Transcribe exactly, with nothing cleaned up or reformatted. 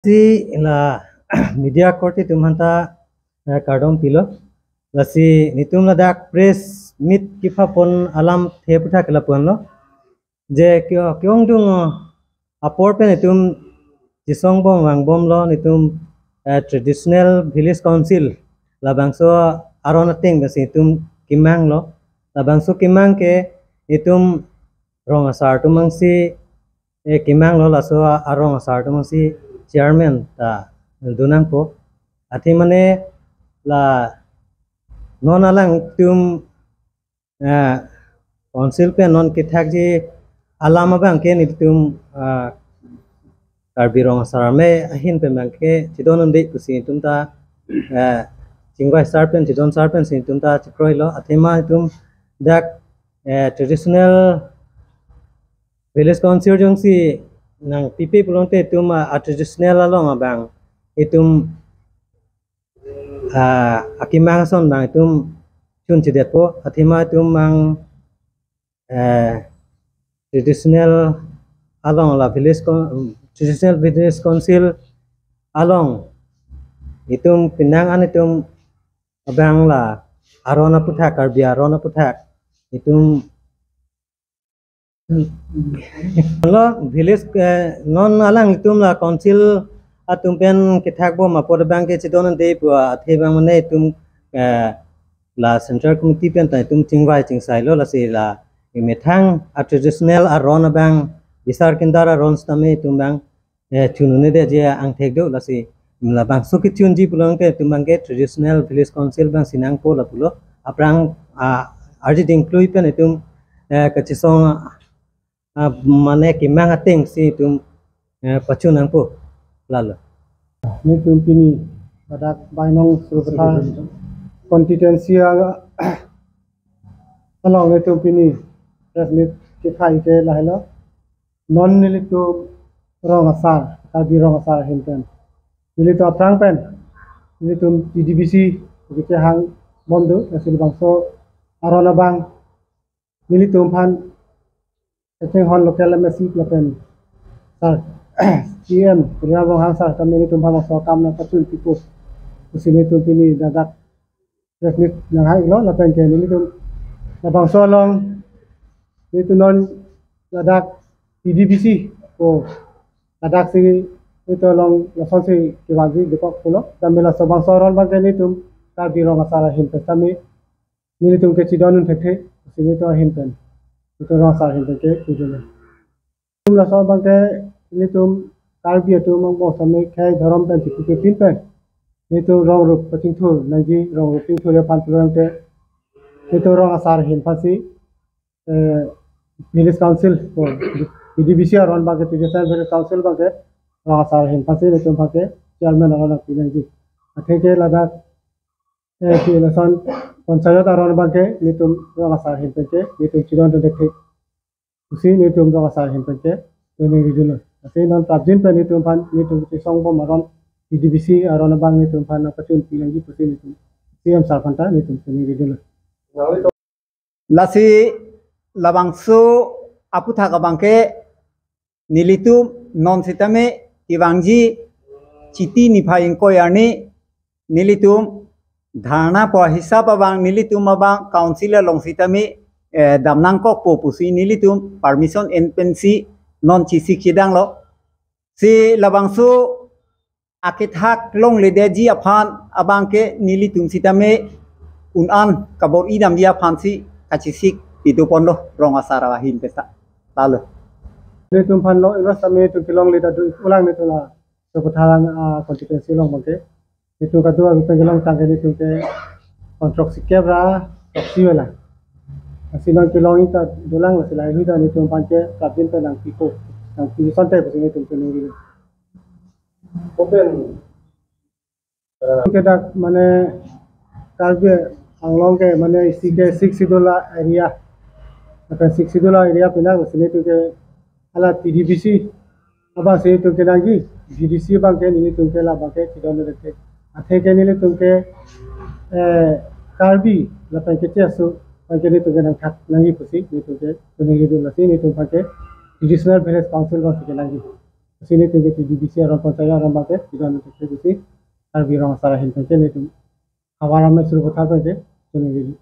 Si la media korte atum aphanta, eh, kardom pilo. Lasi netum ladak press meet kepapon alamthe aputhak ke lapu-an lo. Je ke-, ke-ongdung, eh, apor pen netum chesong bom vangbomlo netum, eh, traditional village council labangso aron ateng pensi netum kemanglo. Labangso kemang ke netum rong asar atum ansi, eh, kemanglo, laso arong asar atum ansi chairman ta do nangpo. Athe mane la non alangtum, eh, council pen non kethakji alam abang ke netum, ah, Karbi Rong Asar Amei ahin pen abang ke chedon un-e pusi netum ta, eh, chingvai sar pen, chedon sar pensi netum ta chekroilo. Athema netum dak, eh, traditional village council jongsi nangpipe pulote netum, ah, a traditional along abang netum, ah, akemang ason abang netum chunchedetpo. Athema netum abang, eh, traditional along la village coun-, traditional village council along netum penang an netum abang la aron aputhak, Karbi aron aputhak netum lo village, eh, non alanglitum la council atum pen kethak bom apot abang ke chedon un-e pu athe abang mane netum, eh, la central committee pen ta netum chingvai chingsailo. Lasi la emethang a traditional aron abang, bisar kindar aron sitame netum abang, eh, chun un-edetji angthek do. Lasi labangso kechunji pulote netum abang ke traditional village council abang si nangpo lapulo. Aphrang, ah, arje dingklui pen netum, eh, kachesong, ah, mane kemang atengsi netum, eh, pachun nangpo lalo. Netum pini ladak Bainong Sarupathar constituency ang along netum pini press meet kephai ke lahelo. Non nelitum rong asar, Karbi Rong Asar ahin pen, nelitum aphrang pen nelitum T D B C kechehang bom do, lasi labangso aron abang nelitum aphan kachinghon local M A C lapen sar C M Tuliram Ronghang sar kami nelitum aphan bangso akam nangpachun pipo pusi netum pini ladak press meet nanghailo. Lapen ke nelitum labangso along nelitum non ladak T D B C ko ladak si nelitum along lasonsi kevangji dokok pulo. Tame laso bangso aron abang ke nelitum Karbi Rong Asar ahin pen tame nelitum ke chedon un thekthe, si nelitum ahin pen, nelitum Rong Asar ahin pen ke chedon. Nelitum laso abang ke nelitum Karbi atum angbong sitame khei dhorom pen chipu kepin pen nelitum rong rup pachingthur nangji, rong rup chingthurji aphan pulote nelitum Rong Asar ahin aphansi, eh, village council ko T D B C aron abang ke, T D C village council abang ke Rong Asar ahin aphansi nelitum aphan ke chairman aron nangpi nangji. Athe ke ladak, eh, ke lason panchayat aron abang ke nelitum Rong Asar ahin pen ke nelitum chedon un thekthe pusi nelitum Rong Asar ahin pen ke tuning ridunlo. Lasi non prapjin pen nelitum aphan nelitum kachesong bom aron T D B C aron abang nelitum aphan nangpachun pi nangji pusi nelitum C M sar aphanta nelitum tuning ridunlo. Lasi labangso aputhak abang ke nelitum non sitame kevangji Chiti niphai ingkoi arni nelitum dharna pu ahisap abang nelitum abang council along sitame, eh, dam nangkokpo pusi nelitum permission en pensi non chesik chedanglo. Si labangso akethak longledetji aphan abang ke nelitum sitame un-an kabor-i damji aphansi kachesik pidoponlo Rong Asar ahin pen ta. Lalo. Nelitum aphan long imas tame nelitum kelongle ta do ulang nelitum la Sarupathar, ah, constituency along abang ke. Nelitum kadokave pen kelongtang ke nelitum ke pangthrok sikep ra throksi wala. Lasi non kelongji ta dolang, lasi laheihui ta nelitum aphan ke prapjin pen nangpipo, nangpi asonte pusi nelitum tuning ri. Open. Eh, ke dak mane Karbi Anglong ke mane isi ke Sixth Schedule area. Maka Sixth Schedule area pinang sini tu ke hala T D B C abang sini tu ke nangji, V D C abang ke nelitum ke labang ke chedon un thekthe. Athe ke nelitum ke, eh, Karbi lapen ke cheso abang ke nelitum ke nangthak nangji pusi nelitum ke tuning ridun, lasi nelitum abang ke traditional village council abang si ke nangji. Lasi nelitum ke T D B C aron, panchayat aron abangke pidun thekthe pusi Karbi Rong Asar ahin penke nelitum havar amei suru puthot penke choningri.